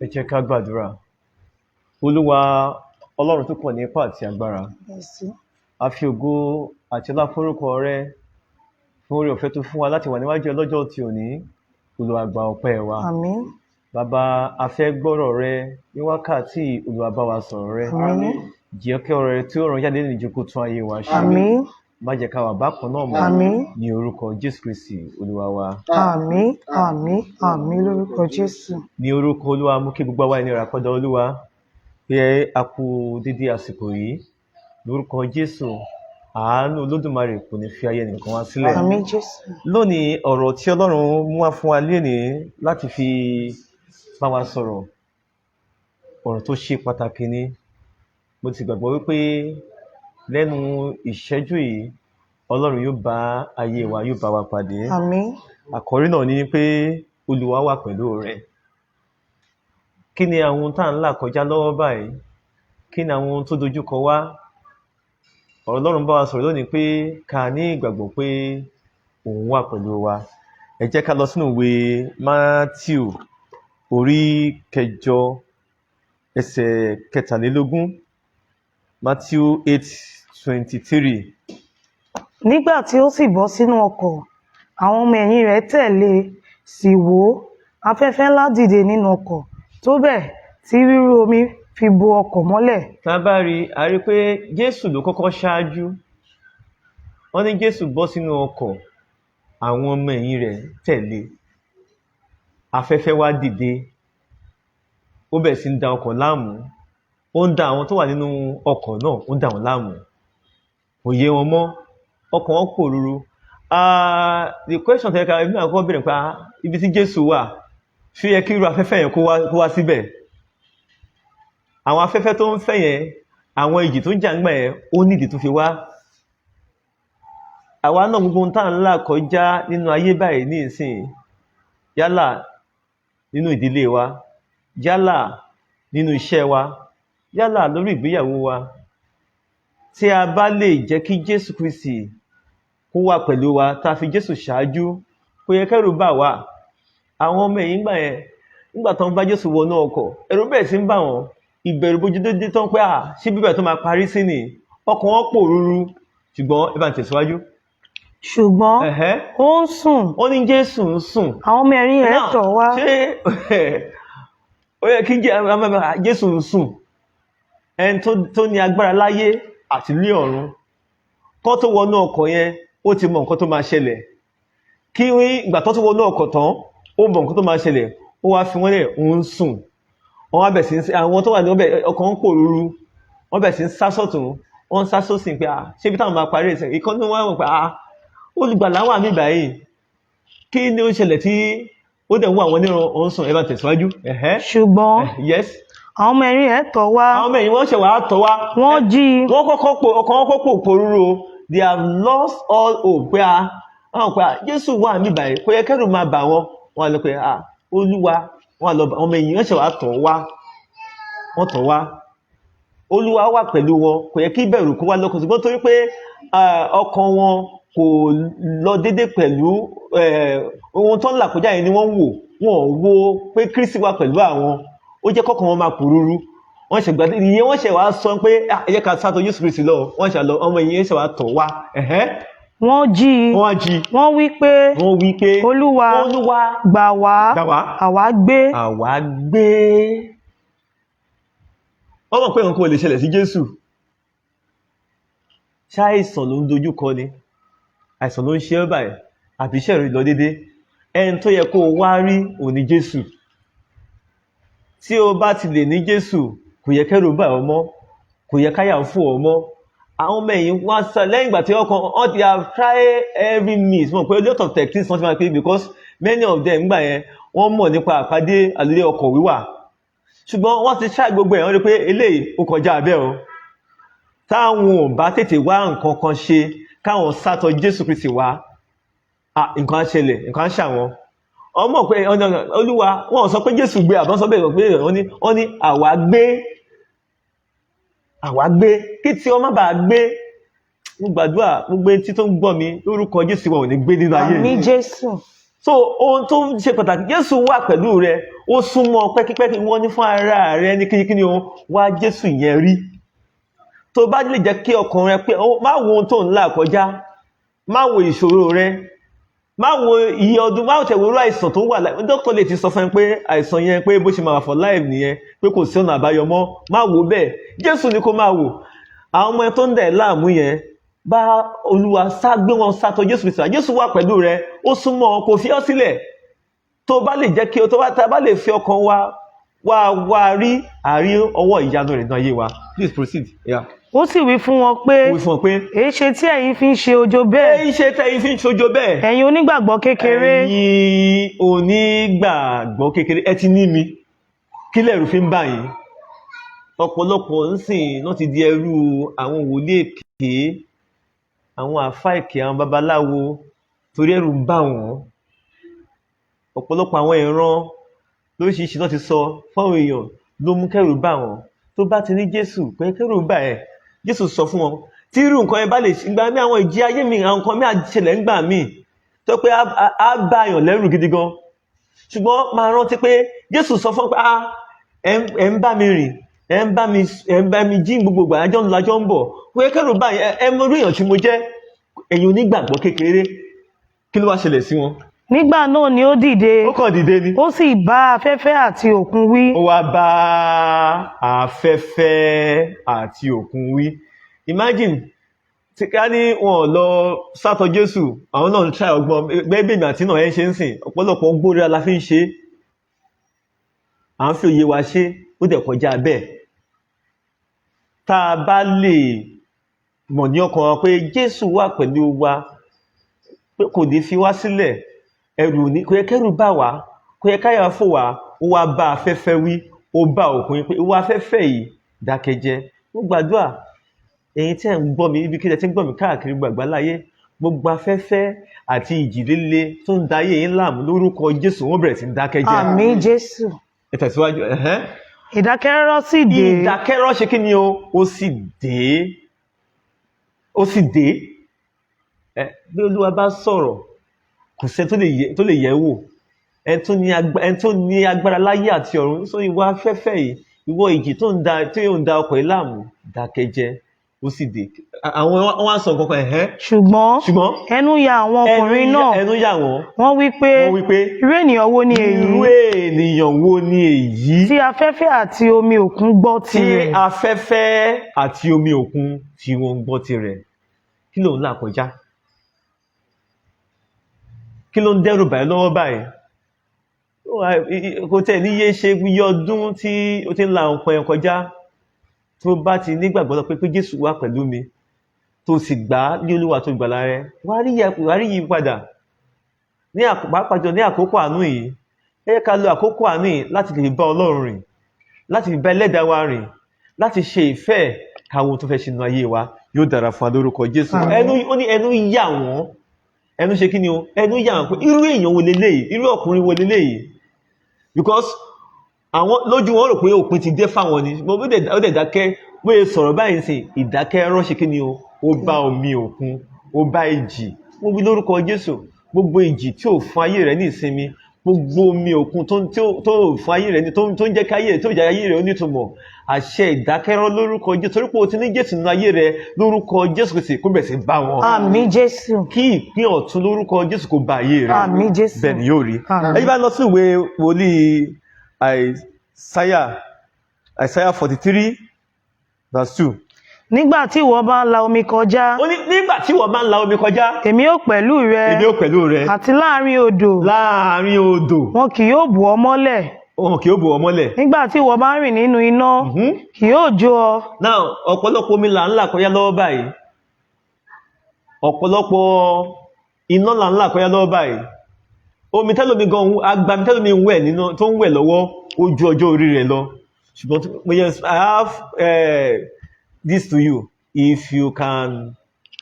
Ẹ jẹ́ ká gbàdúrà. Olúwa Ọlọ́run tó pọ̀ ní ipá àti agbára, a fi ògo àti ọlá forúkọ rẹ fún oore ọ̀fẹ́ tó fún wa láti wà níwájú ẹ lọ́jọ́ ti òní. Olúwa, gba ọpẹ́ wa. Àmín. Bàbá, a fẹ́ gbọ́rọ̀ rẹ ní wákàtí. Olúwa, bá wa sọ̀rọ̀ rẹ. Àmín. Jẹ́ kí ọ̀rọ̀ rẹ tí ó ràn jáde nínú ìjókòó tún ayé wa ṣe. Àmín. Má jẹ́ ká wà bákan náà mọ́. Àmín. Ní orúkọ Jésù Kristi Olúwa wa. Àmín, àmín, àmín lórúkọ Jésù. Ní orúkọ Olúwa, mú kí gbogbo àwa ẹni ìràpadà Olúwa pé a kú dídí àsìkò yìí. Lórúkọ Jésù, àánú Olódùmarè kò ní fi ayé ẹnìkan wá sílẹ̀. Àmín Jésù. Lónìí, ọ̀rọ̀ tí Ọlọ́run mú wá fún wa lénìí láti fi bá wa sọ̀rọ̀, ọ̀rọ̀ tó ṣe pàtàkì ni. Mo ti gbàgbọ́ wípé lẹ́nu ìṣẹ́jú yìí, Ọlọ́run yóò bá ayé wa, yóò bá wa pàdé. Àmín. Àkọ́rí náà ni pé Olúwa wà pẹ̀lú rẹ. Kí ni àwọn ohun tá à ń là kọjá lọ́wọ́ báyìí? Kí ni àwọn ohun tó dojúkọ wá? Ọ̀rọ̀ Ọlọ́run bá wa sọ̀rọ̀ lónìí pé ká ní ìgbàgbọ́ pé òun wà pẹ̀lú wa. Ẹ jẹ́ ká lọ sínú ìwé Mátíù, orí 8, ẹsẹ̀ 23, Matthew 8:23. Nígbà tí ó sì bọ́ sínú ọkọ̀, àwọn ọmọ ẹ̀yìn rẹ̀ tẹ̀lé e. Sì wò ó, afẹ́fẹ́ ńlá dìde nínú ọkọ̀, tó bẹ́ẹ̀ tí rírú omi fi bo ọkọ̀ mọ́lẹ̀. Tá a bá rí, a rí pé Jésù ló kọ́kọ́ ṣáájú. Wọ́n ní Jésù bọ́ sínú ọkọ̀, àwọn ọmọ ẹ̀yìn rẹ̀ tẹ̀lé. Afẹ́fẹ́ wá dìde, ó bẹ̀rẹ̀ sí ń da ọkọ̀ láàmú, ó ń da àwọn tó wà nínú ọkọ̀ náà, ó ń da wọ́n láàmú. Kò yé wọn mọ́, ọkàn wọn pòrúurú. The question tẹ́lẹ̀ ká ẹbí àkọ́kọ́ bẹ̀rẹ̀ pé, ibi tí Jésù wà, ṣó yẹ kí irú afẹ́fẹ́ yẹn kó wá síbẹ̀? Àwọn afẹ́fẹ́ tó ń fẹ́ yẹn, àwọn ìjì tó ń jà ńgbà yẹn, ó nídìí tó fi wá. Àwa náà, gbogbo ohun tá à ń là kọjá nínú ayé báyìí ní ìsìn, yálà nínú ìdílé wa, yálà nínú iṣẹ́ wa, yálà lórí ìgbéyàwó wa, tí a bá lè jẹ́ kí Jésù Kristi kó wà pẹ̀lú wa, tá a fi Jésù ṣáájú, kò yẹ kẹ́rù bà wá. Àwọn ọmọ ẹ̀yìn gbà yẹn, nígbà tó ń bá Jésù wọnú ọkọ̀, ẹ̀rù bẹ̀rẹ̀ sí ń bà wọ́n. Ìbẹ̀rù bójú dédé tán pé, à ṣé bíbẹ̀ tó máa parí sí ni? Ọkàn wọn pòrúurú. Ṣùgbọ́n ẹ bá ń tẹ̀síwájú. Ṣùgbọ́n ó ń sùn. Wọ́n ní Jésù ń sùn. Àwọn ọmọ ẹ̀yìn rẹ̀ Now, tọ̀ wá. Ṣé ó yẹ kí Jésù ń sùn? Ẹni tó ní agbára láyé àti ní ọ̀run, kó tó wọnú ọkọ̀ yẹn, ó ti mọ nǹkan tó máa ṣẹlẹ̀. Kí ìgbà tó wọnú ọkọ̀ tán, ó mọ nǹkan tó máa ṣẹlẹ̀, ó wá fi wọ́n lẹ̀, ó ń sùn. Wọ́n wá bẹ̀ sí ń àwọn tó wà ní ọbẹ̀, ọkọ̀ ń pòrúurú, wọ́n bẹ̀ sí ń sá sọ́tún, wọ́n ń sá sósì pé, ah, ṣé ibi táwọn máa parí ẹ̀sìn ìkan ní? Wọ́n wọ́n pé, ah, olùgbàlà wà mí báyìí, kí ni ó ṣẹlẹ̀ tí ó dẹ̀ ń wọ àwọn onírun, ó ń sùn? Ẹ bá tẹ̀síwájú. Ẹ̀hẹ́. Ṣùgbọ́n Yes. àwọn ọmọ ẹ̀yìn rẹ̀ tọ̀ wá. Àwọn ọmọ ẹ̀yìn wọ́n ṣẹ̀ wá tọ̀ wá. Wọ́n jí i. Wọ́n kọ́kọ́ pò, ọkàn wọn kọ́kọ́ pò pòrúurú o. They have lost all hope pé, ah, àwọn pé, ah, Jésù wà mí báyìí, kò yẹ kẹ́rù máa bà wọ́n. Wọ́n á lọ pé, ah, Olúwa. Wọ́n á lọ bá ọmọ ẹ̀yìn, wọ́n ṣẹ̀ wá tọ̀ wá, wọ́n tọ̀ wá. Olúwa wà pẹ̀lú wọn, kò yẹ kí ìbẹ̀rù kó wá lọ́kàn. Ṣùgbọ́n torí pé, ah, ọkàn wọn kò lọ déédé pẹ̀lú ohun tó ń là kọjá yẹn ni wọ́n ń wò. Wọ́n ò wo pé Kristi wà pẹ̀lú àwọn. Ó jẹ́ kọ́kàn wọn máa pòrúurú. Wọ́n ṣe gbàdé ìyẹn, wọ́n ṣe wá sọ pé, ah, ẹ jẹ́ ká sá tọ̀ Jésù Kristi lọ. Wọ́n ṣe lọ, ọmọ ìyẹn ṣe wá tọ̀ wá. Ẹ̀hẹ́. Wọ́n jí i. Wọ́n wá jí. Wọ́n wí pé, Wọ́n wí pé, Olúwa, Olúwa, gbà wá, gbà wá, àwa gbé. Àwa gbé. Wọ́n mọ̀ pé nǹkan kò lè ṣẹlẹ̀ sí Jésù. Ṣáìsàn ló ń dojú kọ ni, àìsàn ló ń ṣe ẹ́ báyìí, àbí iṣẹ́ rẹ̀ lọ dédé, ẹni tó yẹ kó o wá rí òní Jésù. Tí o bá ti lè ní Jésù, kò yẹ kẹ́rù bà ọ́ mọ́, kò yẹ káyà fún ọ mọ́. Àwọn ọmọ ẹ̀yìn wọ́n sọ lẹ́yìn ìgbà tí ọkàn wọ́n ti have tried every means, mọ̀ pé a lot of techniques wọ́n ti máa pè, because many of them gbà yẹn, wọ́n mọ̀ nípa àpàdé àlùlé ọkọ̀ wíwà. Ṣùgbọ́n wọ́n ti ṣáà gbogbo ẹ̀, wọ́n rí pé eléyìí ó kọjá abẹ́ o. Táwọn ò bá tètè wá nǹkan kan ṣe, káwọn sátọ Jésù Kristi wá, nǹkan á ṣẹlẹ̀, nǹkan á ṣàwọn ọmọ pé ọ̀nà Olúwa. Wọ́n sọ pé Jésù gbé àbọ̀n sọ bẹ́ẹ̀ pé wọ́n ní àwa gbé, àwa gbé kí tí ọmọ bá gbé. Mo gbàdúrà, gbogbo etí tó ń gbọ́ mi, lórúkọ Jésù, wọn ò ní gbé nínú ayé Àmín mi. Jésù. So ohun tó ń ṣe pàtàkì, Jésù wà pẹ̀lú rẹ, ó súnmọ́ pẹ́kípẹ́kí. Wọ́n ní fún ara rẹ ní kíníkíní o wá Jésù yẹn rí. Tó bá lè jẹ́ kí ọkàn rẹ pé má wo ohun tó ń là kọjá, má wo ìṣòro rẹ, má wo iye ọdún, má tẹ̀wé irú àìsàn tó wà láì. Dókítà lè ti sọ fún ẹ pé àìsàn yẹn, pé bó ṣe máa wà for life nìyẹn, pé kò sí ọ̀nà àbáyọ mọ́. Má wo bẹ́ẹ̀, Jésù ni kó máa wò. Àwọn ọmọ ẹ tó ń dẹ̀ láàmú yẹn, bá Olúwa sá, gbé wọn sátọ̀ Jésù Kristi. Jésù wà pẹ̀lú rẹ, ó súnmọ́ ọ, kò fi ọ́ sílẹ̀. Tó bá lè jẹ́ kí o tó bá tá bá lè fi ọkàn wa wá wá rí àrí ọwọ́ ìyanu rẹ̀ náà yé wa. Please proceed. Yeah. Ó sì wí fún wọn pé, Ó wí fún wọn pé, èéṣe tí ẹ̀yin fi ń ṣe ojo bẹ́ẹ̀? Èyí ṣe tẹ́yin fi ń ṣojo bẹ́ẹ̀? Ẹ̀yin onígbàgbọ́ kékeré. Ẹ̀yin onígbàgbọ́ kékeré, ẹ ti ní mi, kí lẹ̀rù fi ń bà yín? Ọ̀pọ̀lọpọ̀ ń sìn náà ti di ẹrú àwọn wòlíì èké, àwọn àfáà èké, àwọn babaláwo, torí ẹ̀rù ń bà wọ́n. Ọ̀pọ̀lọpọ̀ àwọn ìran lóríṣiríṣi náà ti sọ fáwọn èèyàn ló mú kẹ́rù bà wọ́n. Tó bá ti ní Jésù, pé kẹ́rù bà ẹ́. Jésù sọ fún wọn tí irú nǹkan yẹn bá lè gbà mí, àwọn ìjì ayé mi, àwọn nǹkan mi á ṣẹlẹ̀ ńgbà míì tó pé á bá èèyàn lẹ́rù gidi gan. Ṣùgbọ́n máa rántí pé Jésù sọ fún pé, ah, ẹ ń bá mi rìn, ẹ ń bá mi jí gbogbo ìgbà, àjọ ń lọ, àjọ ń bọ̀, pé kẹ́rù bá yín, ẹ mọ irú èèyàn tí mo jẹ́. Ẹ̀yin onígbàgbọ́ kékeré. Kí ló wá ṣẹlẹ̀ sí wọn? Nígbà náà ni ó dìde. Ó kàn dìde ni. Ó sì bá afẹ́fẹ́ àti òkun wí. Ó wá bá afẹ́fẹ́ àti òkun wí. Imagine tí ká ní wọn ò lọ sátọ Jésù, àwọn náà ń try ọgbọ́n bẹ́ẹ̀ bí èmi àti náà ẹ ń ṣe ń sìn. Ọ̀pọ̀lọpọ̀ ń gbórí la fi ń ṣe, à ń fi òye wa ṣe, ó dẹ̀ kọjá bẹ́ẹ̀. Tá a bá lè mọ̀ ní ọkàn wa pé Jésù wà pẹ̀lú wa, pé kò ní fi wá sílẹ̀, ẹrù ní kò yẹ kẹ́rù bà wá, kò yẹ káyà fò wá. Ó wá bá afẹ́fẹ́ wí, ó bá òkun wí pé, ìwọ afẹ́fẹ́ yìí, dákẹ́jẹ́. Mo gbàdúrà, ẹ̀yin tí ẹ̀ ń gbọ́ mi, ibi kí ẹ ti ń gbọ́ mi káàkiri gbàgbá láyé, gbogbo afẹ́fẹ́ àti ìjì líle tó ń da ayé yín láàmú, lórúkọ Jésù, wọ́n bẹ̀rẹ̀ sí ń dákẹ́jẹ́. Àmín Jésù. Ẹ tẹ̀síwájú, ẹ̀hẹ́n. Ìdákẹ́rọ́rọ́ sì dé. Ìdákẹ́rọ́ ṣe kí ni o? Ó sì dé, ó sì dé. Ẹ bí Olúwa bá sọ̀rọ̀, kò sẹ́ni tó lè yẹ̀ wò. Ẹni tó ní agbára láyé àti ọ̀run sọ, ìwọ afẹ́fẹ́ yìí, ìwọ ìjì tó ń da ọkọ̀ yìí láàmú, dákẹ́jẹ́. Ó sì dé. Àwọn wọn wá sọ nǹkan kan, ẹ̀hẹ́n. Ṣùgbọ́n Ṣùgbọ́n ẹnu ya àwọn ọkùnrin náà. Ẹnu yà wọ́n. Wọ́n wí pé, Wọ́n wí pé, irú ènìyàn wo ni èyí, irú ènìyàn wo ni èyí, tí afẹ́fẹ́ àti omi òkun gbọ́ tí tirẹ̀? afẹ́fẹ́ àti omi òkun tí wọ́n ń gbọ́ tirẹ̀? Kí ló ń là kọjá? Kí ló ń dẹ́rù báyìí lọ́wọ́ báyìí? Kò tẹ̀ ní yé ṣe iye ọdún tí ó ti ń la nǹkan yẹn kọjá. Tó bá ti nígbàgbọ́ lọ pé Jésù wà pẹ̀lú mi, tó sì gbà á ní Olúwa tó gbàlà rẹ, wàá rí yí padà ní pàápàá jọ ní àkókò àánú yìí. Ẹ jẹ́ ká lo àkókò àánú yìí láti lè bá Ọlọ́run rìn, láti fi bá Ẹlẹ́dàá wa rìn, láti ṣe ìfẹ́ ẹ̀, káwọn tó fẹ́ ṣe nínú ayé wa. Yóò dára fún wa lórúkọ Jésù. Àmín. Ẹnu, ó ní ẹnu yà wọ́n. Ẹnu ṣe kí ni o? Ẹnu yà wọ́n pé irú èèyàn wo leléyìí? Irú ọkùnrin wo leléyìí? Because àwọn lójú wọn rò pé òpin ti dé fáwọn ni. Mo ó dẹ̀ dákẹ́. Bóyá sọ̀rọ̀ báyìí sìn, ìdákẹ́ ránṣẹ́ kí ni o? Ó bá omi òkun, ó bá ìjì. Mo wí lórúkọ Jésù, gbogbo ìjì tí ò fún ayé rẹ ní ìsinmi, gbogbo omi òkun tó tí ò tó ò fún ayé rẹ ní tó ń jẹ́ káyé rẹ tó jẹ́ ayé rẹ onítumọ̀, àṣẹ ìdákẹ́rọ́ lórúkọ Jésù, torí pé o ti ní Jésù nínú ayé rẹ, lórúkọ Jésù Kristi, kó bẹ̀rẹ̀ sí bá wọn. Àmín Jésù. Kí ìpín ọ̀tun lórúkọ Jésù kó bá ayé rẹ. Àmín Jésù. Bẹ́ẹ̀ ni yóò rí. Àmín. Ẹ yí bá lọ sí ìwé wòlíì Àìsáyà, Àìsáyà 43 verse 2. Nígbà tí ìwọ bá ń la omi kọjá, Ó ní nígbà tí ìwọ bá ń la omi kọjá, èmi ó pẹ̀lú rẹ. Èmi ó pẹ̀lú rẹ. Àti láàrin odò, Láàrin odò, wọn kì yóò bò ọ́ mọ́lẹ̀. Wọn kì yóò bò ọ́ mọ́lẹ̀. Nígbà tí ìwọ bá ń rìn nínú iná, kì yóò jó ọ. Now, ọ̀pọ̀lọpọ̀ omi là ń là kọjá lọ́wọ́ báyìí, ọ̀pọ̀lọpọ̀ iná là ń là kọjá lọ́wọ́ báyìí. Omi tẹ́lómi gan, agbami tẹ́lómi ń wẹ̀ nínú tó ń wẹ̀ lọ́wọ́, ó ju ọjọ́ orí rẹ̀ lọ. Ṣùgbọ́n yes, I have this to you: if you can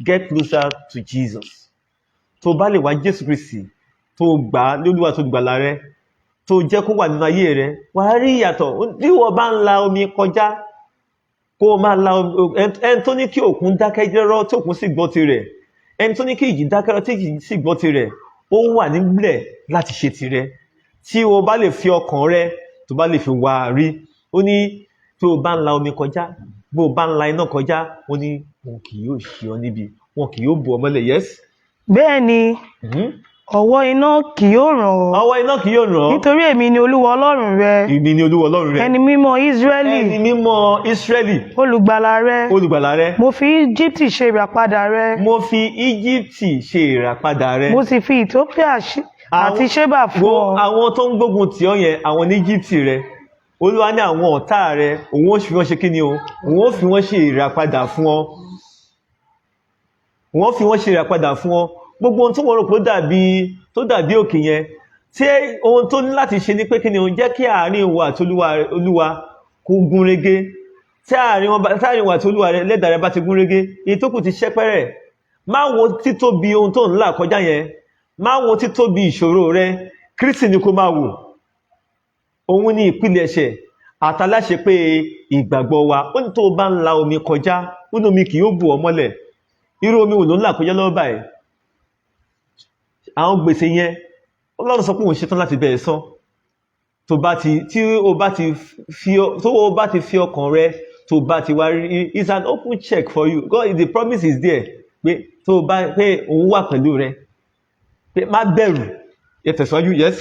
get closer to Jesus, tó bá lè wá Jésù Kristi, tó gbà á lólúwa tó gbàlà rẹ, tó jẹ́ kó wà nínú ayé rẹ, wàá rí ìyàtọ̀. Bí wọ́n bá ń la omi kọjá, kó o máa la ẹni tó ní kí òkun dákẹ́ rọ́rọ́ tí òkun sì gbọ́ tirẹ̀, ẹni tó ní kí ìjì dákẹ́ rọ́rọ́ tí ìjì sì gbọ́ tirẹ̀, ó wà nílẹ̀ láti ṣe tirẹ̀. Tí o bá lè fi ọkàn rẹ, tó bá lè fi wá rí, ó ní tó o bá ń la omi kọjá, bó o bá ń la iná kọjá, ó ní wọn kì yóò ṣe ọ níbi, wọn kì yóò bò ọ mọ́lẹ̀. Yes. Bẹ́ẹ̀ ni ọ̀wọ́ iná kì yóò ràn ọ́. Ọwọ́ iná kì yóò ràn ọ́. Nítorí èmi ni Olúwa Ọlọ́run rẹ, Èmi ni Olúwa Ọlọ́run rẹ, ẹni mímọ́ Ísírẹ́lì, ẹni mímọ́ Ísírẹ́lì, olùgbàlà rẹ. Olùgbàlà rẹ. Mo fi Íjíbítì ṣe ìràpadà rẹ. Mo fi Íjíbítì ṣe ìràpadà rẹ. Mo sì fi Ethiopia àti Ṣébà fún Wo ọ. àwọn tó ń gbógun tì ọ́ yẹn, àwọn ní Íjíbítì rẹ. Olúwa ní àwọn ọ̀tá rẹ, òun ó fi wọ́n ṣe kí ni o? Òun ó fi wọ́n ṣe ìràpadà fún ọ. Òun ó fi wọ́n ṣe ìràpadà fún ọ. Gbogbo ohun tó wọ́n rò pé ó dàbí, tó dàbí òkè yẹn, tí ohun tó ní láti ṣe ni pé kí ni o? Jẹ́ kí àárín ìwọ àti Olúwa kó gún régé. Tí àárín ìwọ àti Olúwa rẹ, lẹ́dàá rẹ, bá ti gún régé, èyí tó kù ti ṣẹ́pẹ́rẹ́. Má wo títóbi ohun tó ń là kọjá yẹn, má wo títóbi ìṣòro rẹ. Kristi ni kó máa wò. Òun ní ìpilẹ̀ṣẹ̀ àtàláṣe pé ìgbàgbọ́ wa. Ó ní tó o bá ń la omi kọjá, ó ní omi kì yóò bù ọ́ mọ́lẹ̀. Irú omi wo ló ń là kọjá lọ́wọ́ báyìí? Àwọn gbèsè yẹn, Ọlọ́run sọ pé òun ṣetán láti bẹ̀rẹ̀ san tó bá ti tí o bá ti fi tó o bá ti fi ọkàn rẹ, tó bá ti wá rí. It's an open check for you. God, the promise is there pé tó o bá pé òun wà pẹ̀lú rẹ, pé má bẹ̀rù. Yẹ tẹ̀síwájú. Yes.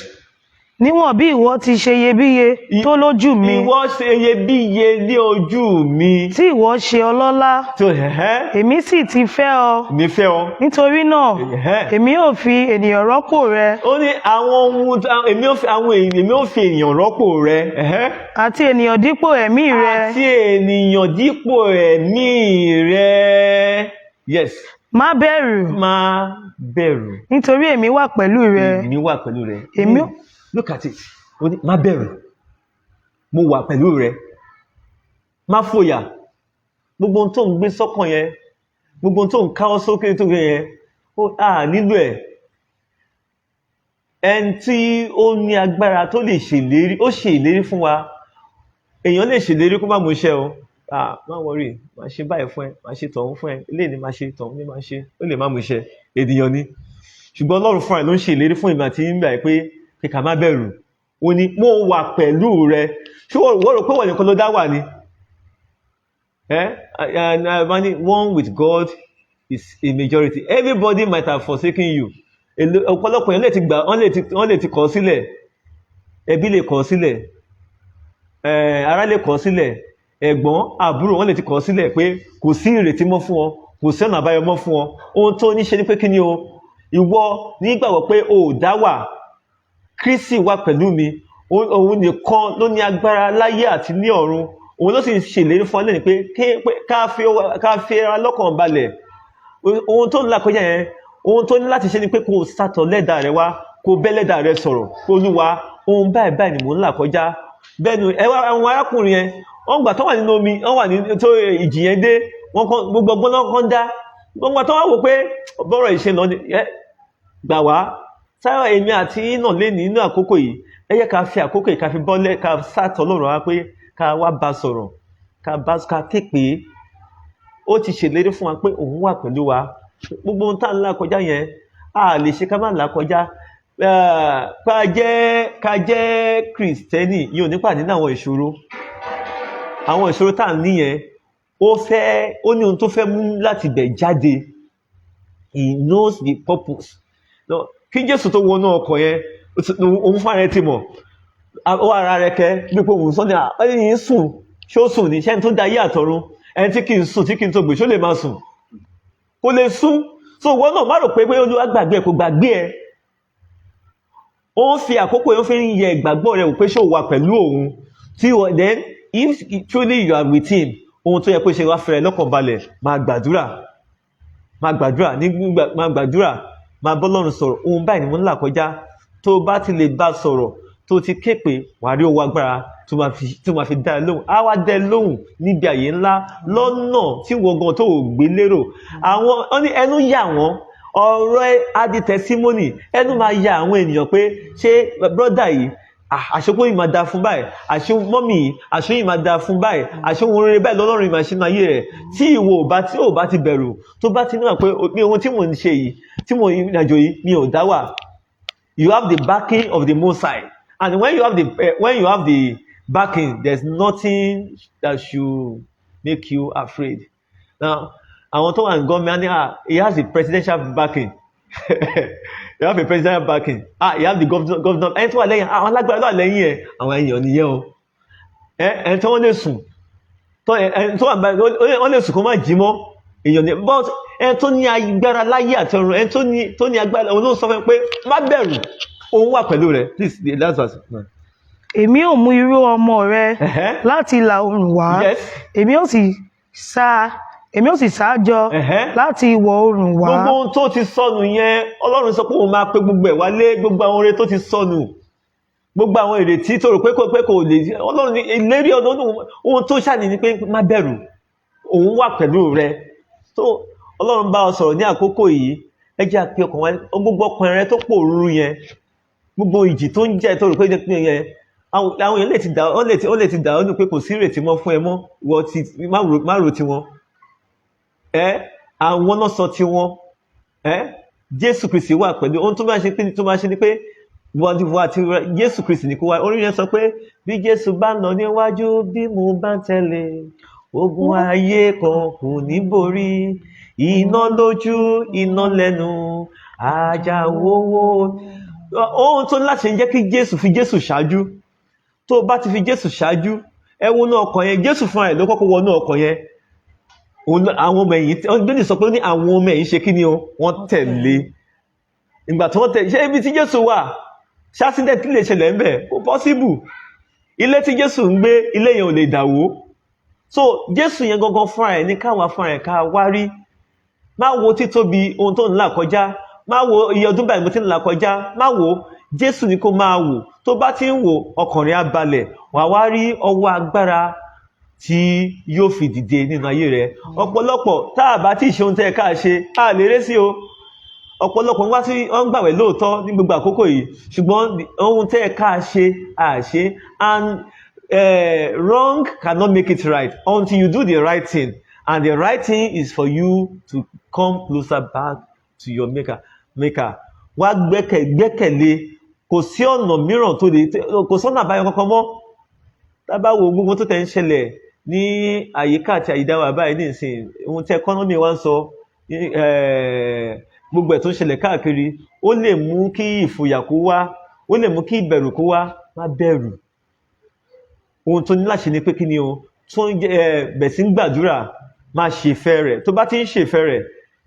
Níwọ̀n bí ìwọ ti ṣe iyebíye tó lójú mi, Ìwọ ṣe iyebíye ní ojú mi, tí ìwọ ṣe ọlọ́lá, tó ẹ̀hẹ́ èmi sì ti fẹ́ ọ. Mi fẹ́ ọ. Nítorí náà, èmi ò fi ènìyàn rọ́pò rẹ, Ó ní àwọn ohun èmi ò fi àwọn èèyàn, èmi ò fi èèyàn rọ́pò rẹ, àti ènìyàn dípò ẹ̀mí rẹ. Àti ènìyàn dípò ẹ̀mí rẹ. Yes. Má bẹ̀rù, Má bẹ̀rù, nítorí èmi wà pẹ̀lú rẹ. Èmi wà pẹ̀lú rẹ. Look at it. Ó ní má bẹ̀rù, mo wà pẹ̀lú rẹ. Má fòyà. Gbogbo ohun tó ń gbé sọ́kàn yẹn, gbogbo ohun tó ń káwọ́ sókè tó gbé yẹn, ó à nílò ẹ̀. Ẹni tí ó ní agbára tó lè ṣèlérí, ó ṣe ìlérí fún wa. Èèyàn lè ṣèlérí kó má mú iṣẹ́ o. Ah, má worry, má ṣe báyìí fún ẹ, má ṣe tọ̀hún fún ẹ, eléyìí ni má ṣe, tọ̀hún ni má ṣe. Ó lè má mú iṣẹ́, ènìyàn ni. Ṣùgbọ́n Ọlọ́run fúnra ẹ̀ ló ń ṣe ìlérí fún èmi àti yín báyìí pé ká má bẹ̀rù. Ó ní mo wà pẹ̀lú rẹ. Ṣé wọ́n rò pé wọ́n nìkan ló dá wà ni? And one with God is a majority. Everybody might have forsaken you. Ọ̀pọ̀lọpọ̀ èèyàn lè ti gbà, wọ́n lè ti kọ̀ ọ́ sílẹ̀. Ẹbí lè kọ̀ ọ́ sílẹ̀, ará lè kọ̀ ọ́ sílẹ̀, ẹ̀gbọ́n, àbúrò, wọ́n lè ti kọ̀ ọ́ sílẹ̀ pé kò sí ìrètí mọ́ fún ọ, kò sí ọ̀nà àbáyọ mọ́ fún ọ. Ohun tó ní ṣe ni pé kí ni o? Ìwọ nígbàgbọ́ pé o ò dá wà, Kristi wà pẹ̀lú mi. Òun nìkan ló ní agbára láyé àti ní ọ̀run. Òun ló sì ṣèlérí fún ọ lẹ́nu pé ká fi ara lọ́kàn balẹ̀. Ohun tó ń là kọjá yẹn, ohun tó ní láti ṣe ni pé kó o sátọ̀ lẹ́dàá rẹ wá, kó o bẹ́ lẹ́dàá rẹ sọ̀rọ̀ kó: Olúwa, ohun báyìí báyìí ni mò ń là kọjá. Bẹ́ẹ̀ ni ẹ wá àwọn arákùnrin yẹn, wọ́n gbà tó wà nínú omi, wọ́n wà ní tó ìjì yẹn dé, wọ́n kàn gbogbo ọgbọ́n náà kàn dá. Gbogbo tó wá wò pé bọ́rọ̀ ìṣe lọ ni ẹ gbà wá sáyọ. Èmi àti yín náà lé nínú àkókò yìí, ẹ yẹ ká fi àkókò yìí, ká fi bọ́lẹ̀, ká sátọ̀ Ọlọ́run wá, pé ká wá bá sọ̀rọ̀, ká bá ká ké pé ó ti ṣèlérí fún wa pé òun wà pẹ̀lú wa. Gbogbo ohun tá à ń là kọjá yẹn, a lè ṣe ká má là kọjá. Ká jẹ́ Kìrìsìtẹ́nì yóò nípa nínú àwọn ìṣòro. Àwọn ìṣòro tá à ń ní yẹn, ó fẹ́, ó ní ohun tó fẹ́ mú láti bẹ̀ jáde. He knows the purpose. No, kí Jésù tó wọnú ọkọ̀ yẹn, òun fúnra rẹ̀ ti mọ̀. Ó ara rẹ̀ kẹ́ bí pé òun sọ ní ẹni yìí ń sùn. Ṣé ó sùn ní? Ṣẹ́ni tó dá ayé àtọ̀run, ẹni tí kì í sùn, tí kì í tó gbé, ṣó lè máa sùn? Kò lè sùn. So ìwọ náà má rò pé Olúwa gbàgbé ẹ. Kò gbàgbé ẹ. Ó ń fi àkókò yẹn, ó fi ń yẹ ìgbàgbọ́ rẹ wò pé ṣé o wà pẹ̀lú òun. Tí o then, if truly you are with him, ohun tó yẹ kó ṣe, wá fẹ́rẹ̀ lọ́kàn balẹ̀, máa gbàdúrà, máa gbàdúrà nígbà, máa gbàdúrà, máa bọ́ Ọlọ́run sọ̀rọ̀. Ohun báyìí ni mo ń là kọjá. Tó bá ti lè bá sọ̀rọ̀, tó Tó ti ké pé, wàá rí ọwọ́ agbára tó máa fi dá ẹ lóhùn. Á wá dá ẹ lóhùn níbi àyè ńlá, lọ́nà tí wọ́n gan tó ò gbé lérò. Àwọn wọ́n ní ẹnu yà wọ́n, ọ̀rọ̀ á di testimony. Ẹnu máa ya àwọn ènìyàn pé, ṣé brother yìí, àṣepọ̀ yìí máa da fún báyìí? Àṣẹ mummy yìí, àṣẹ yìí máa da fún báyìí? Àṣẹ ohun rere báyìí lọ́lọ́run yìí máa ṣe nínú ayé rẹ̀? Tí ìwọ ò bá tí ò bá ti bẹ̀rù, tó bá ti níwà pé mi, ohun tí mò ń ṣe yìí, tí mò ń ìrìnàjò yìí, mi ò dá wà. You have the backing of the Most High, and when you have the backing, there's nothing that should make you afraid. Now, àwọn tó wà ní gọ́ọ̀mù ní, ah, he has a presidential backing. You have a presidential backing. Ah, you have the governor. Ẹni tó wà lẹ́yìn, àwọn alágbára tó wà lẹ́yìn ẹ̀, àwọn èèyàn nìyẹn o. Ẹ ẹni tó wọ́n lè sùn tó, ẹni tó wà báyìí, wọ́n lè sùn kó má jí mọ́, èèyàn ní. But ẹni tó ní agbára láyé àti ọ̀run, ẹni tó ní agbára, òun ló sọ fún mi pé má bẹ̀rù, òun wà pẹ̀lú rẹ̀. Please, the last verse. Èmi ò mú irú ọmọ rẹ láti ìlà oòrùn wá, èmi ò sì sá jọ láti ìwọ̀ oòrùn wá. Gbogbo ohun tó ti sọnù yẹn, Ọlọ́run sọ pé òun máa pe gbogbo ẹ̀ wálé. Gbogbo àwọn oore tó ti sọnù, gbogbo àwọn ìrètí tó rò pé kò lè, Ọlọ́run ní ìlérí ọdún. Ohun tó ṣàní ni pé má bẹ̀rù, òun wà pẹ̀lú rẹ. Tó Ọlọ́run bá ọ sọ̀rọ̀ ní àkókò yìí, ẹ jẹ́ àpè ọkàn wa. Gbogbo ọkàn rẹ tó pòrúurú yẹn, gbogbo ìjì tó ń jẹ́ tó rò pé yẹn, àwọn èèyàn lè ti dà ó lè ti dà ọ́ nù pé kò sí ìrètí mọ́ fún ẹ mọ́. Ìwọ ti má ro tiwọn ẹ, àwọn náà sọ tiwọn ẹ. Jésù Kristi wà pẹ̀lú. Ohun tó máa ṣe ni pé wọ́n ti wá àti Jésù Kristi ní kó wá. Orin yẹn sọ pé bí Jésù bá ń lọ níwájú, bí mo bá ń tẹ̀lé, ogun ayé kan kò ní borí. Iná lójú, iná lẹ́nu, àjàwówó. Ohun tó ní láti ṣe ń jẹ́ kí Jésù fi Jésù ṣáájú. Tó o bá ti fi Jésù ṣáájú, ẹ wọnú ọkọ̀ yẹn. Jésù fúnra ẹ̀ ló kọ́kọ́ wọnú ọkọ̀ yẹn. Àwọn ọmọ ẹ̀yìn, Bíbélì sọ pé ó ní àwọn ọmọ ẹ̀yìn ṣe kí ni o? Wọ́n tẹ̀lé. Ìgbà tí wọ́n tẹ̀lé, ṣé ibi tí Jésù wà, ṣé accident lè ṣẹlẹ̀ ń bẹ̀? Kò possible. Ilé tí Jésù ń gbé, ilé yẹn ò lè dàwó. So Jésù yẹn gangan fúnra ẹ̀ ní káwa fúnra ẹ̀ ká wá rí. Má wo títóbi ohun tó ń là kọjá, má wo iye ọdún báyìí mo ti ń là kọjá, má wo. Jésù ni kó máa wò. Tó bá ti ń wò, ọkàn rẹ̀ á balẹ̀, wàá wá rí ọwọ́ agbára tí yóò fi dìde nínú ayé rẹ̀. Ọ̀pọ̀lọpọ̀, tá a bá tí ì ṣe ohun tẹ́ ẹ ká ṣe, a lè ré sí o. Ọ̀pọ̀lọpọ̀ wá sí wọ́n ń gbàwẹ̀ lóòótọ́ ní gbogbo àkókò yìí, ṣùgbọ́n ohun tẹ́ ẹ ká ṣe, a ṣe. And wrong cannot make it right until you do the right thing, and the right thing is for you to come closer back to your maker. Wá gbẹ́kẹ̀lé. Kò sí ọ̀nà mìíràn tó lè, kò sọ́nà àbáyọ kankan mọ́. Tá bá wo gbogbo tó tẹ̀ ń ṣẹlẹ̀ ní àyíká àti àyídáwà báyìí nísìnyí, ohun tí economy wa ń sọ, gbogbo ẹ̀ tó ń ṣẹlẹ̀ káàkiri, ó lè mú kí ìfòyà kó wá, ó lè mú kí ìbẹ̀rù kó wá. Má bẹ̀rù. Ohun tó ní láti ṣe ni pé kí ni o? Tó ń bẹ̀ sí ń gbàdúrà, máa ṣe ìfẹ́ rẹ̀. Tó bá ti ń ṣe ìfẹ́ rẹ̀,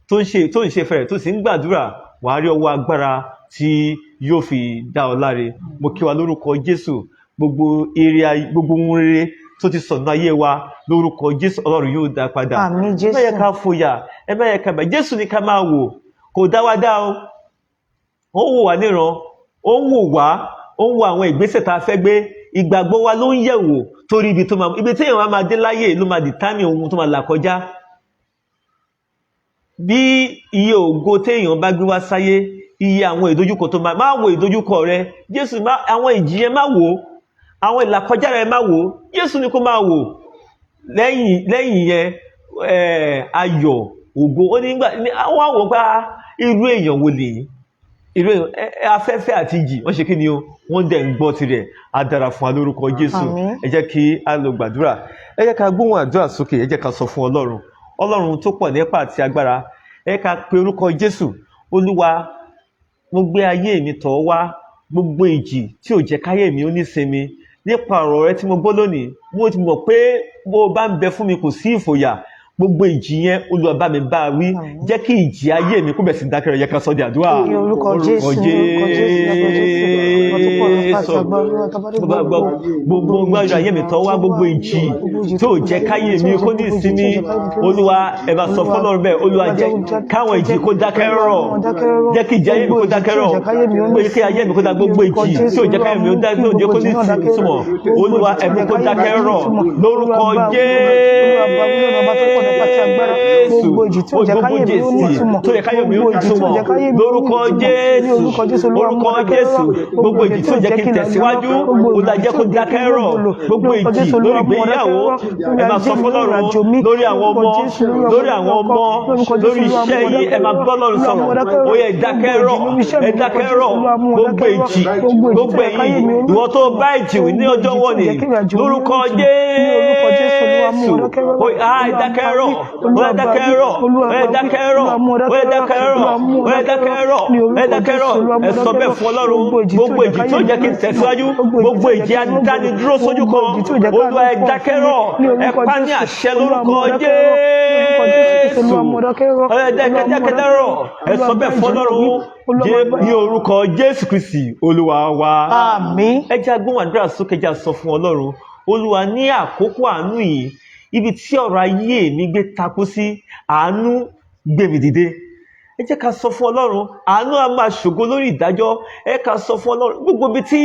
tó ń ṣe ìfẹ́ rẹ̀, tó sì ń gbàdúrà, wàá rí ọwọ́ agbára tí yóò fi dá ọ láre. Mo kí wa lórúkọ Jésù. Gbogbo èrè, gbogbo ohun rere tó ti sọ̀nà ayé wa, lórúkọ Jésù, Ọlọ́run yóò dá padà. Àmín. Ẹ má yẹ Jésù. ká fòyà, ẹ má yẹ ká bà. Jésù ní ká máa wò. Kò dá wa dá o, ó ń wò wá níran, ó ń wò wá, ó ń wo àwọn ìgbésẹ̀ tá a fẹ́ gbé. Ìgbàgbọ́ wa ló ń yẹ̀ wò, torí ibi tó máa, ibi tí èèyàn máa dé láyé ló máa determine ohun tó máa là kọjá. Bí iye ògo téèyàn bá gbé wá sáyé, iye àwọn ìdojúkọ tó máa máa wo ìdojúkọ rẹ, Jésù má àwọn ìjì yẹn má wò, àwọn ìlàkọjá rẹ má wò, Jésù ni kó máa wò. Lẹ́yìn yẹn, ayọ̀, ògo. Ó ní nígbà àwọn àwọn pé, ah, irú èèyàn wo lèyí? Irú èèyàn afẹ́fẹ́ àti ìjì, wọ́n ṣe kí ni o? Wọ́n dẹ̀ ń gbọ́ tirẹ̀. Á dára fún wa lórúkọ Jésù. Àmín. Ẹ jẹ́ kí a lọ gbàdúrà. Ẹ jẹ́ ká gbóhùn àdúrà sókè. Ẹ jẹ́ ká sọ fún Ọlọ́run, Ọlọ́run tó pọ̀ nípa àti agbára. Ẹ jẹ́ ká pe orúkọ Jésù. Olúwa, mo gbé ayé mi tọ̀ ọ́ wá. Gbogbo ìjì tí ò jẹ́ káyé mi ó nísinmi, nípa ọ̀rọ̀ rẹ tí mo gbọ́ lónìí, mo ti mọ̀ pé bó o bá ń bẹ fún mi, kò sí ìfòyà. Gbogbo ìjì yẹn, Olúwa, bá mi bá a wí. Jẹ́ kí ìjì ayé mi kó bẹ̀ sí dákẹ́rọ̀. Yẹ ká sọ di àdúrà. Ní orúkọ Jésù, ní orúkọ Jésù, ní orúkọ Jésù, ọba tó pọ̀ nípa àti agbára, Olúwa tó bá dé gbogbo gbogbo gbọ́dọ̀ ayé mi tọ́ wá, gbogbo ìjì tó jẹ́ káyé mi kó ní ìsinmi, Olúwa, ẹ bá sọ fọ́lọ́run bẹ́ẹ̀. Olúwa, jẹ́ káwọn ìjì kó dákẹ́ rọ̀. Jẹ́ kí ìjì ayé mi kó dákẹ́ rọ̀. Gbogbo ìjì ayé mi kó dá, gbogbo ìjì tí ò jẹ́ káyé mi ó dá, tí ò jẹ́ kó ní ìtumọ̀, Olúwa, ẹ̀mí kó dákẹ́ rọ̀ lórúkọ Jésù. Gbogbo ìjì tí ò jẹ́ káyé mi ó ní ìtumọ̀, tó yẹ káyé mi ó ní ìtumọ̀ lórúkọ Jésù, orúkọ Jésù. Gbogbo ìjì tí ò jẹ́ kí n tẹ̀síwájú, Olúwa, jẹ́ kó dákẹ́ rọ̀. Gbogbo ìjì lórí ìgbéyàwó, ẹ máa sọ fọ́lọ́run, lórí àwọn ọmọ, lórí àwọn ọmọ, lórí iṣẹ́ yìí, ẹ máa bá Ọlọ́run sọ̀rọ̀. Ó yẹ, dákẹ́ rọ̀, ẹ dákẹ́ rọ̀. Gbogbo ìjì, gbogbo ẹ̀yìn ìwọ tó bá ìjì wí ní ọjọ́ wọ̀nyí lórúkọ Jésù, ó yá, dákẹ́ rọ̀. Ó yá, dákẹ́ rọ̀. Ó yá, dákẹ́ rọ̀. Ó yá, dákẹ́ rọ̀. Ó yá, dákẹ́ rọ̀. Ó yá, dákẹ́ rọ̀. Ẹ sọ bẹ́ẹ̀ fún Ọlọ́run. Gbogbo ìjì tó jẹ́ kí n tẹ̀síwájú, gbogbo ìjì adánidúró sójú kan, Olúwa, ẹ dákẹ́ rọ̀. Ẹ pa ní àṣẹ lórúkọ Jésù. Ẹ dákẹ́ rọ̀. Ẹ sọ bẹ́ẹ̀ fún Ọlọ́run ní orúkọ Jésù Kristi Olúwa wa. Àmín. Ẹ jẹ́ agbóhùn àdúrà sókè, jẹ́ a sọ fún Ọlọ́run. Olúwa, ní àkókò àánú yìí, ibi tí ọ̀rọ̀ ayé mi gbé takú sí, àánú gbé mi dìde. Ẹ jẹ́ ká sọ fún Ọlọ́run. Àánú á máa ṣògo lórí ìdájọ́. Ẹ ká sọ fún Ọlọ́run, gbogbo ibi tí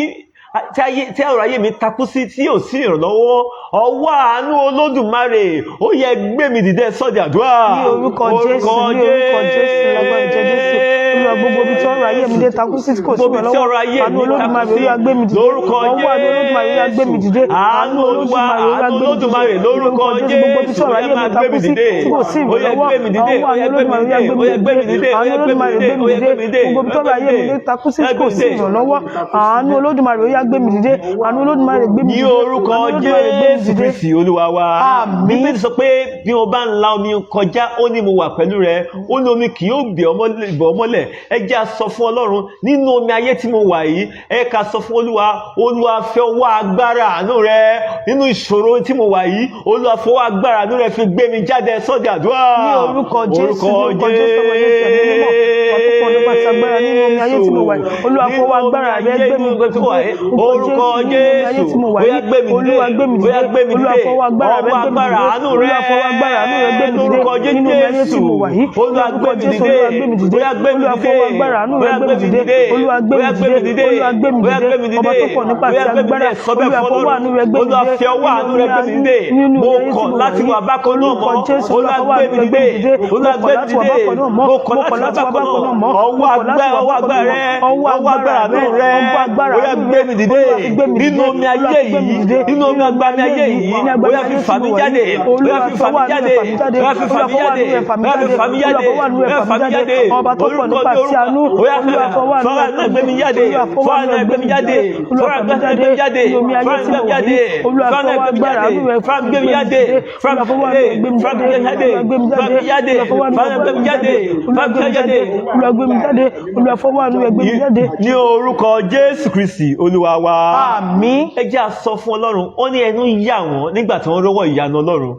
ọ̀rọ̀ ayé mi takú sí, tí yóò sí ìrànlọ́wọ́, ọwọ́ àánú Olódùmarè, ó yẹ gbé mi dìde. Sọ́jà àdúrà. Ní orúkọ Jésù, ní orúkọ Jésù, lágbára ìjẹ Jésù, Olúwa, gbogbo ibi tí ọ̀rọ̀ ayé mi dé takú sí, tí kò sí Gbogbo ibi tí ọ̀rọ̀ ayé ìrànlọ́wọ́, mi àánú Olódùmarè, takú sí, Olúwa, gbé mi dìde. Lórúkọ Ọwọ́ àánú Olódùmarè, Olúwa, gbé mi dìde. Àánú Olúwa, àánú Olódùmarè, lórúkọ Gbogbo ibi tí Jésù, ọ̀rọ̀ ó yẹ ayé mi máa gbé takú mi sí, dìde. tí kò sí Ó yẹ ìrànlọ́wọ́, gbé mi dìde. ọwọ́ Ó yẹ àánú gbé mi Olódùmarè, dìde. Ó yẹ gbé mi dìde. Ó Olúwa, yẹ gbé gbé mi mi dìde. dìde. Ó yẹ gbé mi dìde. Gbogbo ibi tí ọ̀rọ̀ ayé mi dé takú sí, tí kò sí ìrànlọ́wọ́, àánú Olódùmarè, ó yá gbé mi dìde. Àánú Olódùmarè, gbé mi Ní dìde. orúkọ Àánú Olódùmarè, gbé mi Jésù dìde. Kristi Olúwa wa. Àmín. Bíbélì sọ pé bí o bá ń la omi kọjá, ó ní mo wà pẹ̀lú rẹ. Ó ní omi kì yóò bẹ̀ ọ́ mọ́lẹ̀. Ẹ jẹ́ a sọ fún Ọlọ́run, nínú omi ayé tí mo wà yìí, ẹ ká sọ fún Olúwa. Olúwa, fẹ́ ọwọ́ agbára àánú rẹ nínú ìṣòro tí mo wà yìí. Olúwa, fọwọ́ agbára àánú rẹ fi gbé mi jáde. Sọ́jà àdúrà. Ní orúkọ Jésù, ní orúkọ Jésù, ọmọ Jésù, ẹ̀mí mímọ́, ọ̀pọ̀ nípa ti agbára nínú omi ayé tí mo wà yìí, Olúwa, fọwọ́ agbára rẹ gbé mi dìde. Orúkọ Jésù, Ó ó yá gbé mi dìde. Olúwa, gbé mi Ó dìde. yá gbé mi Olúwa, dìde. fọwọ́ agbára rẹ Ọwọ́ gbé mi agbára dìde. àánú rẹ. Olúwa, fọwọ́ agbára àánú rẹ gbé mi dìde Lórúkọ nínú omi ayé tí mo wà yìí. Olúwa, gbé Lórúkọ mi Jésù, dìde. Olúwa, gbé mi dìde. Ó yá gbé mi Olúwa, dìde. fọwọ́ agbára àánú Ó rẹ yá gbé mi dìde. Olúwa, gbé Ó yá mi gbé mi dìde. dìde. Olúwa, gbé mi Ó yá dìde. gbé mi dìde. Ọba tó pọ̀ nípa Ó yá àti gbé mi agbára, dìde. Sọ bẹ́ẹ̀ Olúwa, fún fọwọ́ àánú rẹ gbé mi Olúwa, dìde. fi ọwọ́ àánú rẹ gbé mi dìde. Nínú Mo omi ayé tí kọ̀ mo wà láti yìí. wà bákan náà Lórúkọ mọ́. Jésù, Olúwa, fọwọ́ gbé àánú mi rẹ gbé dìde. mi dìde. Olúwa, Mo gbé kọ̀ mi láti wà dìde. bákan náà mọ́. Mo kọ̀ Mo kọ̀ láti láti wà wà bákan bákan náà náà mọ́. Ọwọ́ Mo kọ̀ láti agbára, wà ọwọ́ bákan agbára náà rẹ, mọ́. Ọwọ́ ọwọ́ agbára agbára àánú rẹ, rẹ, ọwọ́ agbára ó yá àánú gbé rẹ, mi dìde. Olúwa, fi gbé mi Nínú dìde. omi ayé Olúwa, fi gbé mi yìí, dìde. nínú omi agbami ayé yìí, Ní ó agbami yá fi ayé tí fà mo mí wà jáde. yìí. Ó yá Olúwa, fi fà fọwọ́ mí àánú jáde. rẹ fà mí jáde. Ó yá fi fà Olúwa, mí fọwọ́ jáde. àánú rẹ fà mí Ó yá fi jáde. fà mí Olúwa, jáde. fọwọ́ àánú Ó rẹ yá fà fà mí mí jáde. jáde. Ọba tó pọ̀ Orúkọ nípa àti àánú, ó yá Olúwa, fọwọ́ àánú fọwọ́ rẹ àánú rẹ gbé mi jáde. Olúwa, fọwọ́ Fọwọ́ àánú àánú rẹ rẹ gbé mi jáde. Olúwa, Fọwọ́ fà mí àánú rẹ gbé mi jáde. nínú omi ayé Fọwọ́ tí àánú mo rẹ wà gbé mi yìí. jáde. Olúwa, Fọwọ́ àánú fọwọ́ rẹ gbé mi agbára jáde. àánú rẹ Fọwọ́ àánú gbé mi jáde. Olúwa, fọwọ́ àánú rẹ gbé mi Fọwọ́ àánú gbé mi jáde. jáde. Olúwa, gbé mi Fọwọ́ àánú gbé mi jáde. jáde. Olúwa, fọwọ́ àánú Fọwọ́ àánú rẹ gbé mi jáde. Olúwa, Fọwọ́ àánú gbé gbé mi mi jáde. jáde. Olúwa, gbé mi jáde. Olúwa, fọwọ́ àánú rẹ gbé mi jáde. Ní orúkọ Jésù Kristi Olúwa wa. Àmín. Ẹ jẹ́ a sọ fún Ọlọ́run. Ó ní ẹnu yà wọ́n nígbà tí wọ́n rọ́wọ́ ìyanu Ọlọ́run,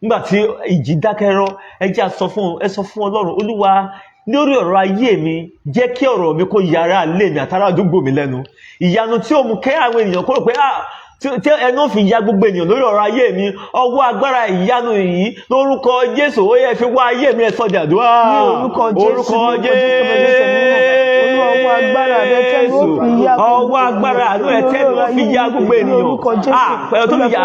nígbà tí ìjì dákẹ́ rọ́. Ẹ jẹ́ a sọ fún, ẹ sọ fún Ọlọ́run. Olúwa, lórí ọ̀rọ̀ ayé mi, jẹ́ kí ọ̀rọ̀ mi kó yára lé mi àtàrà àdúgbò mi lẹ́nu. Ìyanu tí ó mú kẹ́ àwọn ènìyàn kó rò pé, ah, tí ẹnu fi ya gbogbo ènìyàn lórí ọ̀rọ̀ ayé mi, ọwọ́ agbára ìyanu yìí, lórúkọ Jésù, ó yẹ fi wá ayé mi. Ẹ sọ di àdúrà. Ní orúkọ Jésù, Orúkọ ní orúkọ Jésù, ọmọ Jésù, ẹ̀mí mímọ́. Olúwa, ọwọ́ agbára rẹ tẹ́nu ó fi ya Ọwọ́ agbára àánú rẹ tẹ́nu ó fi ya gbogbo Ní ènìyàn. orúkọ Jésù. Ah, pẹ̀lú tó fi ya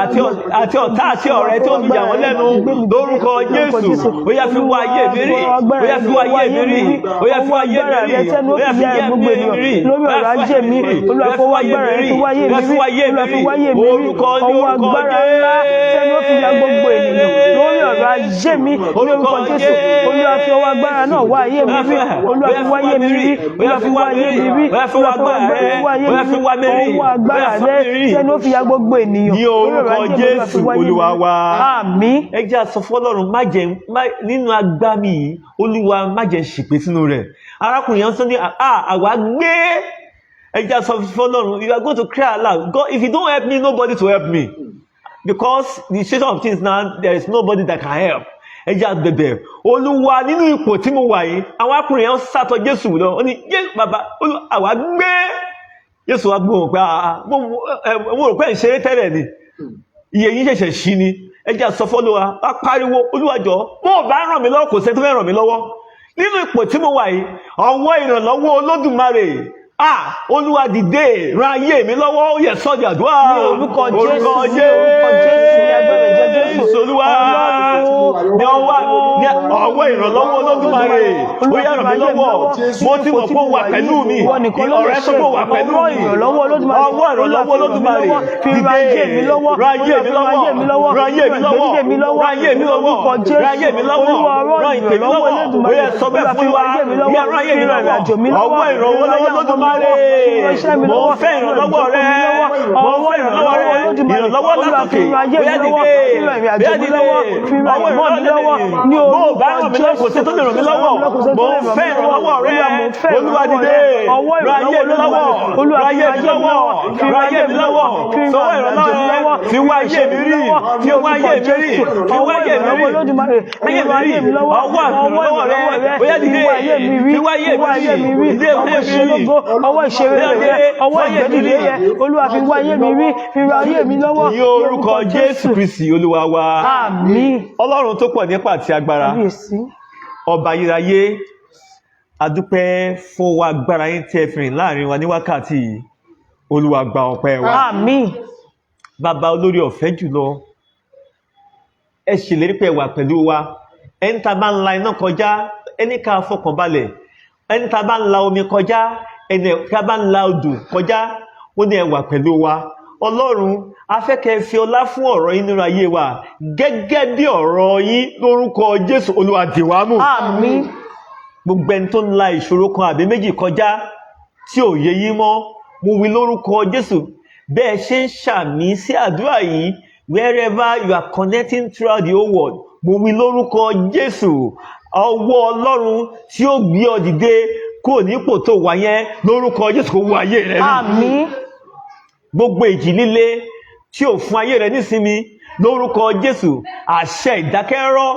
àti ọ̀tá àti ọ̀rẹ́ tó fi yà wọ́n lẹ́nu lórúkọ Jésù, ó yá fi wá ayé mi rí. Ó yá fi wá ayé mi rí. Ó yá fi wá ayé mi rí. Tẹ́nu ó Ó yá fi fi ya yá gbogbo mi ènìyàn rí. lórí ọ̀rọ̀ ajé mi. Olúwa, fọwọ́ agbára rẹ fi wáyé Ó mi yá fi rí. wá ayé mi Olúwa, fi rí. wáyé mi rí. Orúkọ ní Ọwọ́ orúkọ agbára ńlá tẹ́nu ó fi ya gbogbo ènìyàn lórí ọ̀rọ̀ ajé mi ní orúkọ Jésù. Olúwa, fi ọwọ́ agbára náà wá ayé mi rí. Olúwa, fi wáyé mi rí. Olúwa, fi wáyé mi rí. Olúwa, fi Olúwa, fọwọ́ wá agbára rẹ. fi wáyé Olúwa, mi fi rí. wá mi rí. Ọwọ́ agbára Olúwa, fi rẹ wá mi rí. tẹ́nu ó fi ya gbogbo ènìyàn Ní lórí ọ̀rọ̀ orúkọ ajé mi. Olúwa, fi Jésù wáyé mi Olúwa rí. wa. Àmín. Ẹ jẹ́ a sọ fún Ọlọ́run, má jẹ́ nínú agbámi yìí, Olúwa, má jẹ́ ṣìpè sínú rẹ̀. Arákùnrin yẹn sọ ní àwa gbé. Ẹ jẹ́ a sọ fún Ọlọ́run, you are going to cry aloud, "God, if you don't help me, nobody to help me," because the situation of things now, there is nobody that can help. Ẹ jẹ́ á bẹ̀bẹ̀. Olúwa, nínú ipò tí mo wà yìí, àwọn arákùnrin yẹn sá tọ̀ Jésù lọ. Ó ní, Jésù bàbá, Olúwa, àwa gbé. Jésù wá gbóhùn pé, "Ah, mo rò pé ń ṣeré tẹ́lẹ̀ ni, iye yín ṣẹ̀ṣẹ̀ ṣí ni." Ẹ jẹ́ á sọ fọ́lúwa, wá pariwo, "Olúwa jọ̀ọ́, bó o bá ràn mí lọ́wọ́, kò sẹ́ni tó fẹ́ ràn mí lọ́wọ́. Nínú ipò tí mo wà yìí, ọwọ́ ìrànlọ́wọ́ Olódùmarè, ah, Olúwa, dìde, ran ayé mi lọ́wọ́." Ó yẹ sọ́jà àdúrà. Ní orúkọ Jésù, ní orúkọ Jésù, ní agbára ẹ̀jẹ̀ Jésù. Olúwa, Ọlọ́run, ní ọwọ́, ní ọwọ́ ìrànlọ́wọ́ Olódùmarè, ó yá, ràn mí lọ́wọ́. Mo ti mọ̀ pé ó wà pẹ̀lú mi. Ìwọ nìkan ló lè Ọ̀rẹ́ sọ pé ó wà pẹ̀lú ọwọ́ mi. ìrànlọ́wọ́ Olódùmarè. Ọwọ́ ìrànlọ́wọ́ Olódùmarè, Fi ran ayé mi lọ́wọ́. ran ayé mi lọ́wọ́, ran ayé mi lọ́wọ́, Gbé mi lọ́wọ́. ran ayé mi lọ́wọ́, Orúkọ Jésù. ran ayé mi lọ́wọ́, Olúwa, ọwọ́ ran ìpè mi ìrànlọ́wọ́ lọ́wọ́. Olódùmarè. Ó yẹ sọ bẹ́ẹ̀ Olúwa, fún fi wa. ran ayé mi lọ́wọ́. Yẹ ran ayé mi Fi ran lọ́wọ́. ìrìnàjò mi lọ́wọ́. Ọwọ́ ìrànlọ́wọ́ Fi ran ayé Olódùmarè, mi lọ́wọ́. Fi ran iṣẹ́ mi mo lọ́wọ́. fẹ́ ìrànlọ́wọ́ rẹ, mo fẹ́ ìrànlọ́wọ́ rẹ, ìrànlọ́wọ́ Olúwa, fi látòkè. ran ayé mi Bóyá lọ́wọ́. dìde, Fi ran ìrìnàjò bóyá mi dìde. lọ́wọ́. Fi ran Ọwọ́ ìmọ̀ mi lọ́wọ́. ìrànlọ́wọ́ Ní bó o bá orúkọ ràn mí lọ́wọ́, kò sí tó lè ràn mí lọ́wọ́. Mo fẹ́ ìrànlọ́wọ́ rẹ. Olúwa, mo fẹ́ Olúwa, ìrànlọ́wọ́ dìde, rẹ. Ọwọ́ ran ayé mi lọ́wọ́, Olúwa, ran ayé mi lọ́wọ́, fi ran ayé mi lọ́wọ́, fọwọ́ ìrànlọ́wọ́ rẹ fi wá ayé mi rí, fi wá ayé mi rí, fi wá ayé mi rí, ayé mi rí. Ọwọ́ ìrànlọ́wọ́ rẹ, bóyá dìde, fi wá ayé mi rí, dìde, Ọwọ́ ìṣelógo, ọwọ́ ìṣeré rẹ, ọwọ́ ìgbẹ́dìde rẹ, Olúwa, fi wá ayé mi rí, fi ra ayé mi lọ́wọ́. Ní orúkọ Jésù Kristi Olúwa wa. Àmín. Ọlọ́run tó pọ̀ nípa àti agbára, Kábíyèsí. Ọba ayérayé, adúpẹ́ fún wa, agbára yín tí ẹ fi rìn láàrin wa ní wákàtí yìí. Olúwa, gba ọpẹ́ wa. Àmín. Bàbá olórí ọ̀fẹ́ jùlọ, ẹ ṣèlérí pé ẹ wà pẹ̀lú wa. Ẹni tá a bá ń la iná kọjá, ẹni ká fọkàn balẹ̀. Ẹni tá a bá ń la omi kọjá, ẹni tá a bá ń la odò kọjá, ó ní ẹ wà pẹ̀lú wa. Ọlọ́run, a fẹ́ kẹ́ ẹ fi ọlá fún ọ̀rọ̀ yín nínú ayé wa gẹ́gẹ́ bí ọ̀rọ̀ yín. Lórúkọ Jésù, Olúwa, dì wá mú. Àmín. Gbogbo ẹni tó ń la ìṣòro kan àbí méjì kọjá tí ò yé yín mọ́, mo wí lórúkọ Jésù, bẹ́ẹ̀ ṣe ń ṣàmì sí àdúrà yìí, wherever you are connecting throughout the whole world, mo wí lórúkọ Jésù, ọwọ́ Ọlọ́run tí ó gbé ọ dìde kúrò nípò tó wà yẹn, lórúkọ Jésù, kó wọ ayé rẹ rí. Àmín. Gbogbo ìjì líle tí ò fún ayé rẹ nísinmi, lórúkọ Jésù, àṣẹ ìdákẹ́rọ́,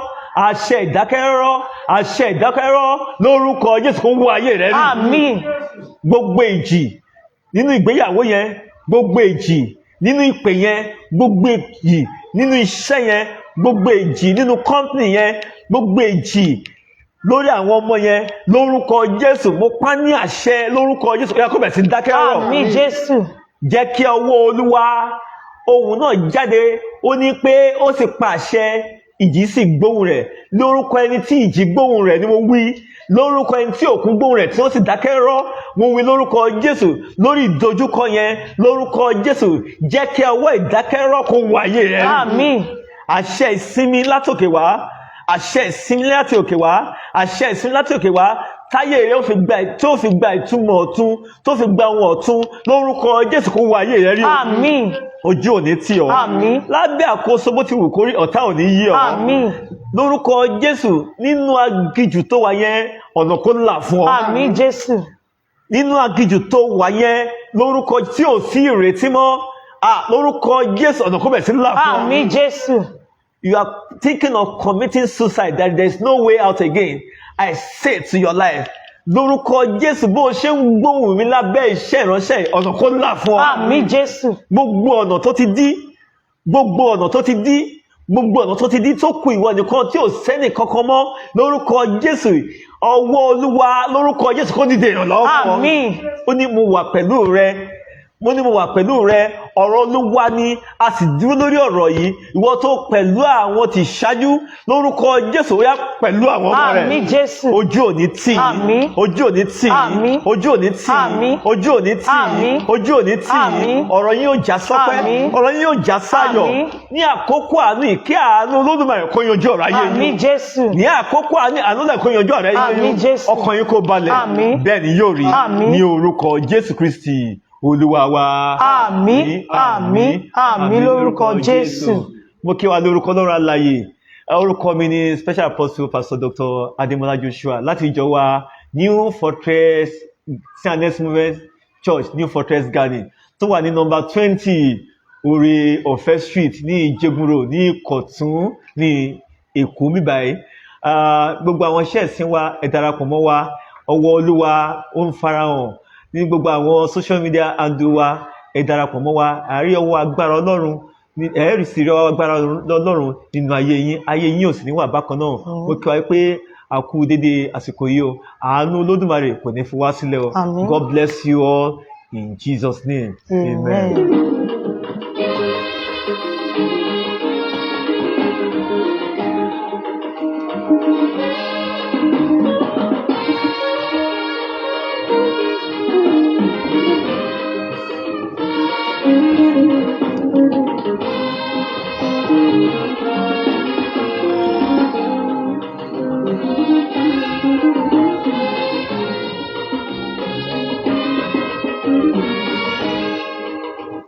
àṣẹ ìdákẹ́rọ́, àṣẹ ìdákẹ́rọ́, lórúkọ Jésù, kó wọ ayé rẹ rí. Àmín. Gbogbo ìjì nínú ìgbéyàwó yẹn, gbogbo ìjì nínú ìpè yẹn, gbogbo ìjì nínú iṣẹ́ yẹn, gbogbo ìjì nínú company yẹn, gbogbo ìjì lórí àwọn ọmọ yẹn, lórúkọ Jésù, mo pa ní àṣẹ lórúkọ Jésù, ó yá, kó bẹ̀rẹ̀ sí dákẹ́ rọ̀. Àmín, Jésù. Jẹ́ kí ọwọ́ Olúwa, ohùn náà jáde, ó ní pé ó sì pàṣẹ, ìjì sì gbóhùn rẹ̀. Lórúkọ ẹni tí ìjì gbóhùn rẹ̀ ni mo wí, lórúkọ ẹni tí òkun gbóhùn rẹ̀ tí wọ́n sì dákẹ́ rọ́, mo wí lórúkọ Jésù, lórí ìdojúkọ yẹn, lórúkọ Jésù, jẹ́ kí ọwọ́ ìdákẹ́rọ́ kó wọ ayé rẹ̀. Àmín. Àṣẹ ìsinmi látòkè wá, àṣẹ ìsinmi láti òkè wá, àṣẹ ìsinmi láti òkè wá, táyé rẹ ó fi gba, tó fi gba ìtumọ̀ ọ̀tun, tó fi gba ohun ọ̀tun, lórúkọ Jésù, kó wọ ayé rẹ rí o. Àmín. Ojú ò ní tì ọ́. Àmín. Lábẹ́ àkóso, bó ti wù kórí, ọ̀tá ò ní yí ọ́. Àmín. Lórúkọ Jésù, nínú aginjù tó wà yẹn, ọ̀nà kó là fún ọ. Àmín, Jésù. Nínú aginjù tó wà yẹn, lórúkọ tí ò sí ìrètí mọ́, ah, lórúkọ Jésù, ọ̀nà kó bẹ̀ sí là fún ọ. Àmín, Jésù. You are thinking of committing suicide, that there is no way out again. I say to your life, lórúkọ Jésù, bó o ṣe ń gbóhùn mi lábẹ́ iṣẹ́ ìránṣẹ́ yìí, ọ̀nà kó là fún ọ. Àmín, Jésù. Gbogbo ọ̀nà tó ti dí, gbogbo ọ̀nà tó ti dí, gbogbo ọ̀nà tó ti dí, tó kù ìwọ nìkan tí ò sẹ́nì kankan mọ́, lórúkọ Jésù, ọwọ́ Olúwa, lórúkọ Jésù, kó dìde ìrànlọ́wọ́ fún ọ. Àmín. Ó ní mo wà pẹ̀lú rẹ, mo ní mo wà pẹ̀lú rẹ. Ọ̀rọ̀ Olúwa ni, a sì dúró lórí ọ̀rọ̀ yìí. Ìwọ tó pẹ̀lú àwọn tí ṣáájú, lórúkọ Jésù, ó yá, pẹ̀lú àwọn ọmọ rẹ. Àmín, Jésù. Ojú ò ní tì yín. Àmín. Ojú ò ní tì yín. Àmín. Ojú ò ní tì yín. Àmín. Ojú ò ní tì yín. Àmín. Ojú ò ní tì yín. Àmín. Ọ̀rọ̀ yín yóò já sọ́pẹ́. Àmín. Ọ̀rọ̀ yín yóò já sáyọ̀. Àmín. Ní àkókò àánú yìí, kí àánú Olódùmarè kó yanjú ọ̀rọ̀ ayé yín. Àmín, Jésù. Ní àkókò àánú, àánú náà kó yanjú ọ̀rọ̀ ayé Àmín, yín. Jésù. Ọkàn yín kó balẹ̀. Àmín. Bẹ́ẹ̀ ni yóò rí. Àmín. Ní orúkọ Jésù Kristi Olúwa wa. Àmín, àmín, àmín lórúkọ Jésù. Mo kí wa lórúkọ Ọlọ́run alààyè. Orúkọ mi ni Special Apostle Pastor Dr. Ademola Joshua láti ìjọ wa New Fortress C&S Movement Church, New Fortress Garden, tó wà ní nọ́mbà 20 Oore Ọ̀fẹ́ Street ní Ìjẹ̀bú Road ní Ìkọ̀tún ní Èkó bíbáyìí. Gbogbo àwọn iṣẹ́ ìsìn wa, ẹ darapọ̀ mọ́ wa. Ọwọ́ Olúwa ó ń farahàn ní gbogbo àwọn social media handle wa. Ẹ darapọ̀ mọ́ wa, àárí ọwọ́ agbára Ọlọ́run, ẹ̀ẹ́rì sì rí ọwọ́ agbára Ọlọ́run nínú ayé yín. Ayé yín ò sì ní wà bákan náà. Mo kí wa pé a kú dédé àsìkò yìí o. Àánú Olódùmarè kò ní fi wá sílẹ̀ o. Àmín. God bless you all in Jesus' name. Amen. Amen.